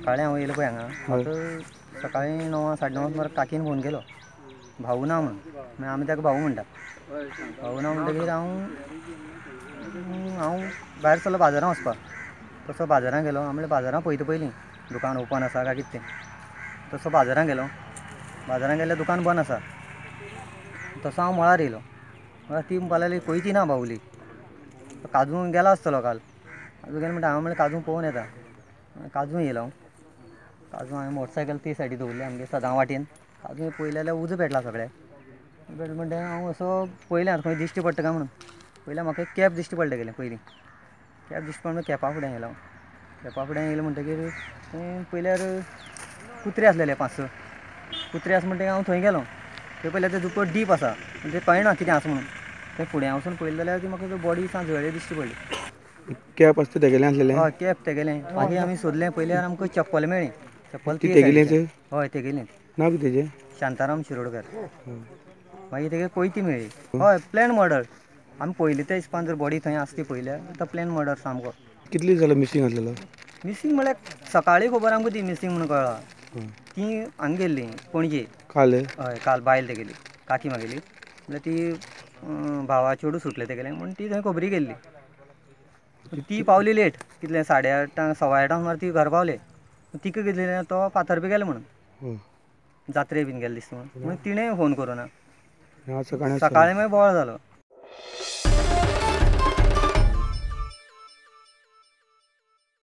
सकाळी हांव येयलो पळय हांगा, आतां सकाळी 9 साडे 9 सुमार काकीन फोन केलो, भाऊ ना म्हणून. मागीर आमी ताका भाऊ म्हणटा. भाऊ ना म्हणटकीर हांव हांव भायर सरलो बाजारां वचपाक. तसो बाजारां गेलो. हांव म्हणलें बाजारां पळयता पयलीं दुकान ओपन आसा काय कितें तें. तसो बाजारां गेलो. बाजारां गेल्यार दुकान बंद आसा. तसो हांव मळार येयलो. म्हळ्यार ती म्हणपाक लागली कोयती ना बावली, काजू गेला आसतलो काल. काजू गेलो म्हणटा. हांव म्हणलें काजू पळोवन येता. काजू येयलो हांव. काजू हांवें मोटरसायकल ती सायडी दवरली आमगे सदां वाटेन. काजू पळयलें जाल्यार उजो पेटला सगळ्याक. पेटलो म्हणटा हांव असो पळयलें आतां खंय दिश्टी पडटा काय म्हणून. पयलें म्हाका एक कॅब दिश्टी पडलें गेलें पयलीं. कॅब दिश्टी पडलें, कॅपा फुडें येयलो हांव. कॅपा फुडें येयलें म्हणटकीर थंय पयल्यार कुत्रे आसलेले 5-6 कुत्रे आसा म्हणटकीर हांव थंय गेलो. थंय पळयल्यार ते दुसरो डीप आसा, म्हणजे कळना कितें आसा म्हणून. थंय फुडें वचून पळयलें जाल्यार ती म्हाका बॉडी सा जळ्ळी दिश्टी पडली. कॅप आसता तेगेलें आसलेलें? हय, कॅप तेगेलें. मागीर आमी सोदलें, पयल्यार आमकां चप्पल मेळ्ळी. चप्पल ती तेगेलेंच? हय, तेगेलें. नांव कितें तेजें? शांताराम शिरोडकर. मागीर तेगे कोयती मेळ्ळी. हय, प्लॅन मर्डर. आमी पळयली त्या हिसपान जर बॉडी थंय आसा ती पळयल्यार तो प्लॅन मर्डर सामको. कितले दीस जालो मिसींग आसलेलो? मिसींग म्हळ्यार सकाळीं खबर आमकां ती मिसींग म्हणून कळ्ळा. ती हांगा गेल्ली पणजे. काल? हय, काल बायल तेगेली, काकी मागेली. म्हळ्यार ती भावा चेडूं सुटलें तेगेलें म्हूण ती थंय खबरी गेल्ली. ती पावली लेट, कितले 8:30 8:15 सुमार ती घर पावले. तिका कितले तो फातर्पें गेलो म्हणून, जात्रे बीन गेले दिसता म्हणून. म्हणून तिणें फोन करूं ना. सकाळीं मागीर बोवाळ जालो.